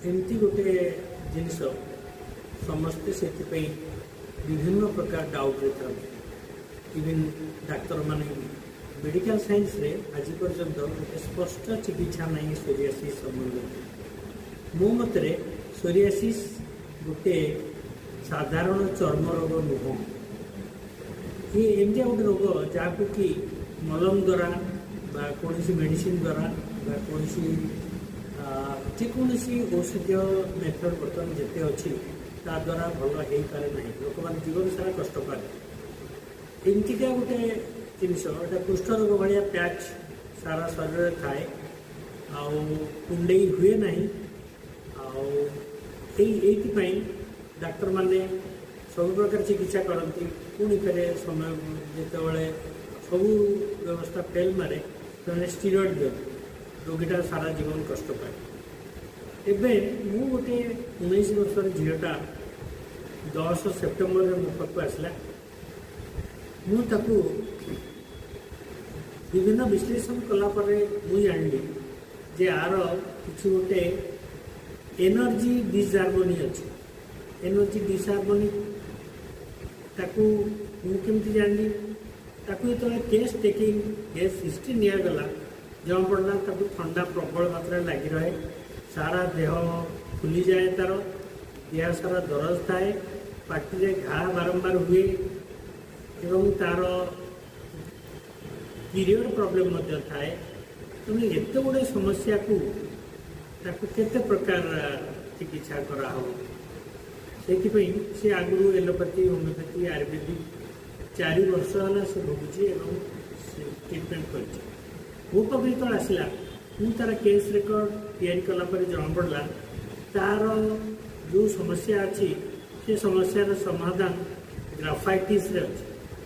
ଏମିତି ଗୋଟେ ଜିନିଷ, ସମସ୍ତେ ସେଥିପାଇଁ ବିଭିନ୍ନ ପ୍ରକାର ଡାଉଟ୍ରେ ଥାନ୍ତି। ଇଭିନ୍ ଡାକ୍ତରମାନେ ବି। ମେଡ଼ିକାଲ ସାଇନ୍ସରେ ଆଜି ପର୍ଯ୍ୟନ୍ତ ଗୋଟେ ସ୍ପଷ୍ଟ ଚିକିତ୍ସା ନାହିଁ ସୋରିଆସିସ୍ ସମ୍ବନ୍ଧରେ। ମୋ ମତରେ ସୋରିଆସିସ୍ ଗୋଟେ ସାଧାରଣ ଚର୍ମ ରୋଗ ନୁହଁ। ଇଏ ଏମିତିଆ ଗୋଟେ ରୋଗ ଯାହାକୁ କି ମଲମ ଦ୍ୱାରା ବା କୌଣସି ମେଡ଼ିସିନ ଦ୍ୱାରା ବା କୌଣସି ଯେକୌଣସି ଔଷଧୀୟ ମେଥଡ଼ ବର୍ତ୍ତମାନ ଯେତେ ଅଛି, ତା ଦ୍ୱାରା ଭଲ ହେଇପାରେ ନାହିଁ। ଲୋକମାନେ ଜୀବନ ସାରା କଷ୍ଟ ପାଆନ୍ତି। ଏମିତିକା ଗୋଟେ ଜିନିଷ ଏଇଟା। କୁଷ୍ଠ ରୋଗ ଭଳିଆ ପ୍ୟାଚ୍ ସାରା ଶରୀରରେ ଥାଏ ଆଉ କୁଣ୍ଡେଇ ହୁଏ ନାହିଁ। ଆଉ ଏଇଥିପାଇଁ ଡାକ୍ତରମାନେ ସବୁ ପ୍ରକାର ଚିକିତ୍ସା କରନ୍ତି। ପୁଣି ଫେରେ ସମୟ ଯେତେବେଳେ ସବୁ ବ୍ୟବସ୍ଥା ଫେଲ୍ ମାରେ, ସେମାନେ ଷ୍ଟିରଏଡ଼ ଦିଅନ୍ତି। ରୋଗୀଟା ସାରା ଜୀବନ କଷ୍ଟ ପାଏ। ଏବେ ମୁଁ ଗୋଟେ 19 ବର୍ଷର ଝିଅଟା 10 ସେପ୍ଟେମ୍ବରରେ ମୋ ପାଖକୁ ଆସିଲା। ମୁଁ ତାକୁ ବିଭିନ୍ନ ବିଶ୍ଳେଷଣ କଲା ପରେ ମୁଁ ଜାଣିଲି ଯେ ଆର କିଛି ଗୋଟେ ଏନର୍ଜି ଡିସହାରମୋନି ଅଛି। ଏନର୍ଜି ଡିସହାରମୋନି ତାକୁ ମୁଁ କେମିତି ଜାଣିଲି? ତାକୁ ଯେତେବେଳେ କେସ୍ ଟେକିଂ, କେସ୍ ହିଷ୍ଟ୍ରି ନିଆଗଲା, ଜଣାପଡ଼ିଲା ତାକୁ ଥଣ୍ଡା ପ୍ରବଳ ମାତ୍ରାରେ ଲାଗି ରହେ, ସାରା ଦେହ ଫୁଲିଯାଏ, ତାର ଦେହ ସାରା ଦରଜ ଥାଏ, ପାଟିରେ ଘା ବାରମ୍ବାର ହୁଏ ଏବଂ ତାର ପିରିୟଡ଼ ପ୍ରୋବ୍ଲେମ୍ ମଧ୍ୟ ଥାଏ। ତେଣୁ ଏତେ ଗୁଡ଼ିଏ ସମସ୍ୟାକୁ ତାକୁ କେତେ ପ୍ରକାର ଚିକିତ୍ସା କରାହେବ? ସେଇଥିପାଇଁ ସେ ଆଗରୁ ଏଲୋପାଥି, ହୋମିଓପାଥି, ଆୟୁର୍ବେଦିକ 4 ବର୍ଷ ହେଲା ସେ ଭୋଗୁଛି ଏବଂ ସେ ଟ୍ରିଟମେଣ୍ଟ କରିଛି। ମୋ ପାଖକୁ ଯେତେବେଳେ ଆସିଲା, ମୁଁ ତାର କେସ୍ ରେକର୍ଡ଼ ତିଆରି କଲା ପରେ ଜଣାପଡ଼ିଲା ତାର ଯେଉଁ ସମସ୍ୟା ଅଛି, ସେ ସମସ୍ୟାର ସମାଧାନ ଗ୍ରାଫାଇଟିସ୍ରେ ଅଛି।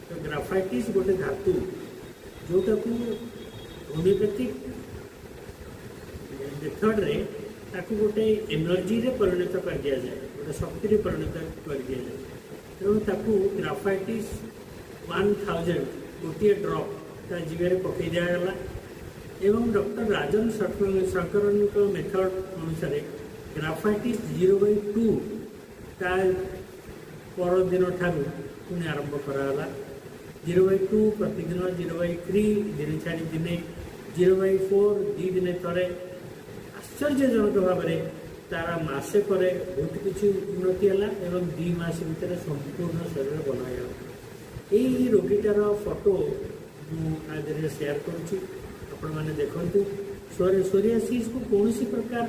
ତ ଗ୍ରାଫାଇଟିସ୍ ଗୋଟେ ଧାତୁ, ଯେଉଁଟାକୁ ହୋମିଓପାଥିକ୍ ମେଥଡ଼ରେ ତାକୁ ଗୋଟେ ଏନର୍ଜିରେ ପରିଣତ କରିଦିଆଯାଏ, ଗୋଟେ ଶକ୍ତିରେ ପରିଣତ କରିଦିଆଯାଏ। ତେଣୁ ତାକୁ ଗ୍ରାଫାଇଟିସ୍ 1000 ଗୋଟିଏ ଡ୍ରପ୍ ତା ଜିଭରେ ପକାଇ ଦିଆଗଲା ଏବଂ ଡକ୍ଟର ରାଜନ ଶଙ୍କରନଙ୍କ ମେଥଡ଼ ଅନୁସାରେ ଗ୍ରାଫାଇଟିସ୍ 0/2 ତା ପରଦିନ ଠାରୁ ପୁଣି ଆରମ୍ଭ କରାଗଲା। 0/2 ପ୍ରତିଦିନ, 0/3 ଦିନେ ଛାଡ଼ି ଦିନେ, 0/4 2 ଦିନେ ଥରେ। ଆଶ୍ଚର୍ଯ୍ୟଜନକ ଭାବରେ ତାର ମାସେ ପରେ ବହୁତ କିଛି ଉନ୍ନତି ହେଲା ଏବଂ 2 ମାସ ଭିତରେ ସମ୍ପୂର୍ଣ୍ଣ ଶରୀର ଭଲ ହେଇଗଲା। ଏଇ ରୋଗୀଟାର ଫଟୋ ମୁଁ ଆ ଦେହରେ ସେୟାର କରୁଛି, ଆପଣମାନେ ଦେଖନ୍ତୁ। ସୋରିଆସିସ୍କୁ କୌଣସି ପ୍ରକାର